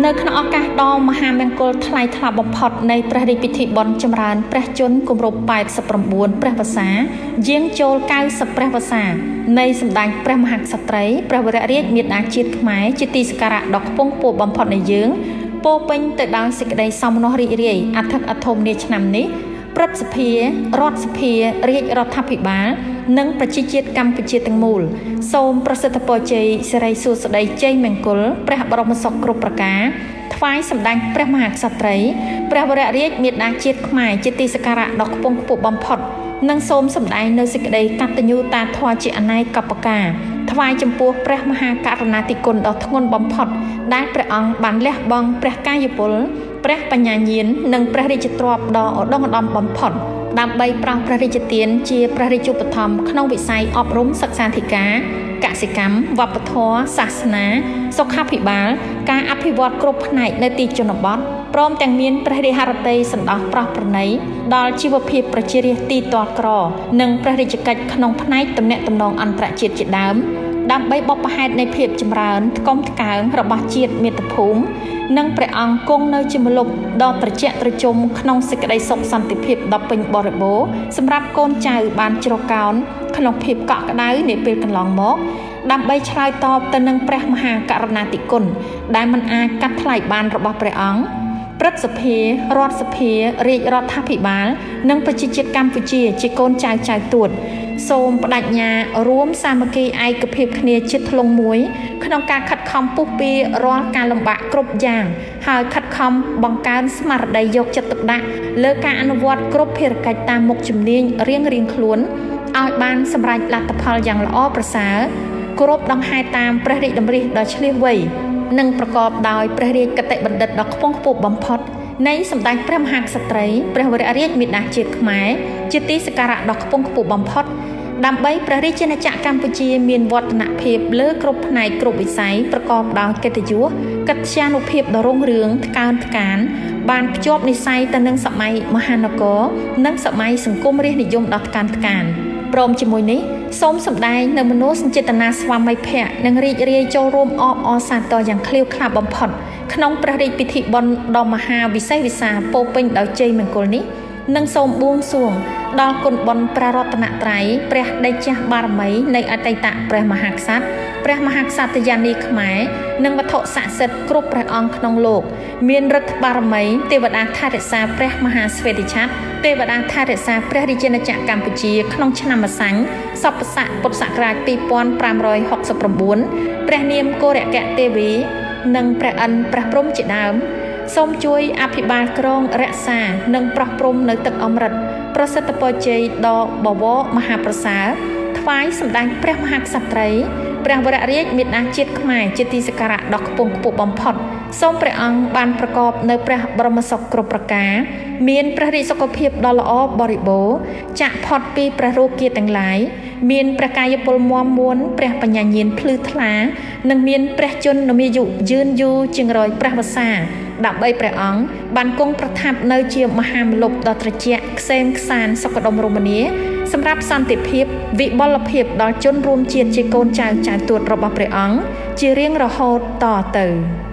នៅក្នុងឱកាសដ៏មហាមង្គលថ្លៃថ្លាបំផុតនៃព្រះរាជពិធីបុណ្យចម្រើនព្រះជន្មគម្រប់89ព្រះវស្សាយាងចូល90ព្រះវស្សានៃសម្ដេចព្រះមហាក្សត្រីព្រះវររាជមាតាជាតិខ្មែរជាទីសក្ការៈដ៏ខ្ពង់ខ្ពស់បំផុតនៃយើងពោរពេញទៅដោយសេចក្តីសោមនស្សរីករាយអធិកអធមនាឆ្នាំនេះព្រឹទ្ធសភារដ្ឋសភារាជរដ្ឋាភិបាលនិងប្រជាជាតិកម្ពុជាទាំងមូលសូមប្រសិទ្ធពរជ័យសិរីសួស្តីជ័យមង្គលព្រះបរមសុខគ្រប់ប្រការថ្វាយសម្ដេចព្រះមហាក្សត្រីព្រះវររាជមាតាជាតិខ្មែរជាទីសក្ការៈដ៏ខ្ពង់ខ្ពស់បំផុតនិងសូមសម្ដែងនៅសេចក្តីកតញ្ញូតាធម៌ជាអនេកបការថ្វាយចំពោះព្រះមហាករុណាធិគុណដ៏ធ្ងន់បំផុតដែលព្រះអង្គបានលះបង់ព្រះកាយពលព្រះបញ្ញាញាណនិងព្រះរាជទ្រព្យដ៏ឧត្តុង្គឧត្តមបំផុតដើម្បីប្រោសព្រះរាជទានជាព្រះរាជូបត្ថម្ភក្នុងវិស័យអប់រំសិក្សាធិការកសិកម្មវប្បធម៌សាសនាសុខាភិបាលការអភិវឌ្ឍគ្រប់ផ្នែកនៅទីជនបទព្រមទាំងមានព្រះរាជហឫទ័យសន្តោសប្រោសប្រណីដល់ជីវភាពប្រជារាស្ត្រទីទាល់ក្រនិងព្រះរាជកិច្ចក្នុងផ្នែកទំនាក់ទំនងអន្តរជាតិជាដើមដើម្បីបុព្វហេតុនៃភាពចម្រើនថ្កុំថ្កើងរបស់ជាតិមាតុភូមិនិងព្រះអង្គគង់នៅជាម្លប់ដ៏ត្រជាក់ត្រជុំក្នុងសេចក្តីសុខសន្តិភាពដ៏ពេញបរិបូរណ៍សម្រាប់កូនចៅបានជ្រកកោនក្នុងភាពកក់ក្ដៅនាពេលកន្លងមកដើម្បីឆ្លើយតបទៅនឹងព្រះមហាករុណាធិគុណដែលមិនអាចកាត់ថ្លៃបានរបស់ព្រះអង្គព្រឹទ្ធសភារដ្ឋសភារាជរដ្ឋាភិបាលនិងប្រជាជាតិកម្ពុជាជាកូនចៅចៅទួតសូមបដិញ្ញារួមសាមគ្គីឯកភាពគ្នាជាធ្លុងមួយក្នុងការខិតខំពុះពៀរាល់ការលំបាកគ្រប់យ៉ាងហើយខិតខំបង្កើនស្មារតីយកចិត្តទុកដាក់លើការអនុវត្តគ្រប់ភារកិច្ចតាមមុខជំនាញរៀងៗខ្លួនឲ្យបានសម្រេចលទ្ធផលយ៉ាងល្អប្រសើរគោរពដង្ហែតាមព្រះរាជតម្រិះដ៏ឈ្លាសវៃនិងប្រកបដោយព្រះរាជគតិបណ្ឌិតដ៏ខ្ពង់ខ្ពស់បំផុតនៃសម្ដេចព្រះមហាក្សត្រីព្រះវររាជមាតាជាតិខ្មែរជាទីសក្ការៈដ៏ខ្ពង់ខ្ពស់បំផុតដើម្បីព្រះរាជាណាចក្រកម្ពុជាមានវឌ្ឍនភាពលើគ្រប់ផ្នែកគ្រប់វិស័យប្រកបដោយកិត្តិយសកិត្យានុភាពដ៏រុងរឿងថ្កើងថ្កានបានភ្ជាប់និស្ស័យទៅនឹងសម័យមហានគរនិងសម័យសង្គមរាស្ត្រនិយមដ៏ថ្កើងថ្កានព្រមជាមួយនេះសូមសម្ដែងនៅមនោសញ្ចេតនាស្វាមីភក្តិនិងរីករាយចូលរួមអបអរសាទរយ៉ាងឃ្លាវខ្លាបំផុតក្នុងព្រះរាជពិធីបុណ្យដ៏មហាវិសេសវិសាលពោពេញដោយជ័យមង្គលនេះនិងសូមបួងសួងដល់គុណបុណ្យព្រះរតនត្រ័យព្រះតេជះបារមីនៃអតីតព្រះមហាក្សត្រព្រះមហាក្សត្រយានីខ្មែរនិងវត្ថុស័ក្តិសិទ្ធិគ្រប់ព្រះអង្គក្នុងលោកមានឫទ្ធិបារមីទេវតាថែរក្សាព្រះមហាស្វេតឆត្រទេវតាថែរក្សាព្រះរាជាណាចក្រកម្ពុជាក្នុងឆ្នាំម្សាញ់សពស័កពុទ្ធសករាជ2569ព្រះនាមគោរកៈទេវីនិងព្រះឥន្ទព្រះព្រហ្មជាដើមសូមជួយអភិបាលក្រងរក្សានិងប្រោះព្រំនៅទឹកអម្រឹតប្រសិទ្ធពរជ័យដ៏បវរមហាប្រសើរថ្វាយសម្ដេចព្រះមហាក្សត្រីព្រះវររាជមាតាជាតិខ្មែរជាទីសក្ការៈដ៏ខ្ពង់ខ្ពស់បំផុតសូមព្រះអង្គបានប្រកបនៅព្រះបរមសុខគ្រប់ប្រការមានព្រះរាជសុខភាពដ៏ល្អបរិបូរណ៍ចាក់ផុតពីព្រះរោគាទាំងឡាយមានព្រះកាយពលមាំមួនព្រះបញ្ញាញាណភ្លឺថ្លានិងមានព្រះជន្មាយុយឺនយូរជាងរយព្រះវស្សាដើម្បីព្រះអង្គបានគង់ប្រថាប់នៅជាមហាម្លប់ដ៏ត្រជាក់ក្សេមក្សាន្តសុខដុមរមនាសម្រាប់សន្តិភាពវិបុលភាពដល់ជនរួមជាតិជាកូនចៅចៅទួតរបស់ព្រះអង្គជារៀងរហូតតទៅ។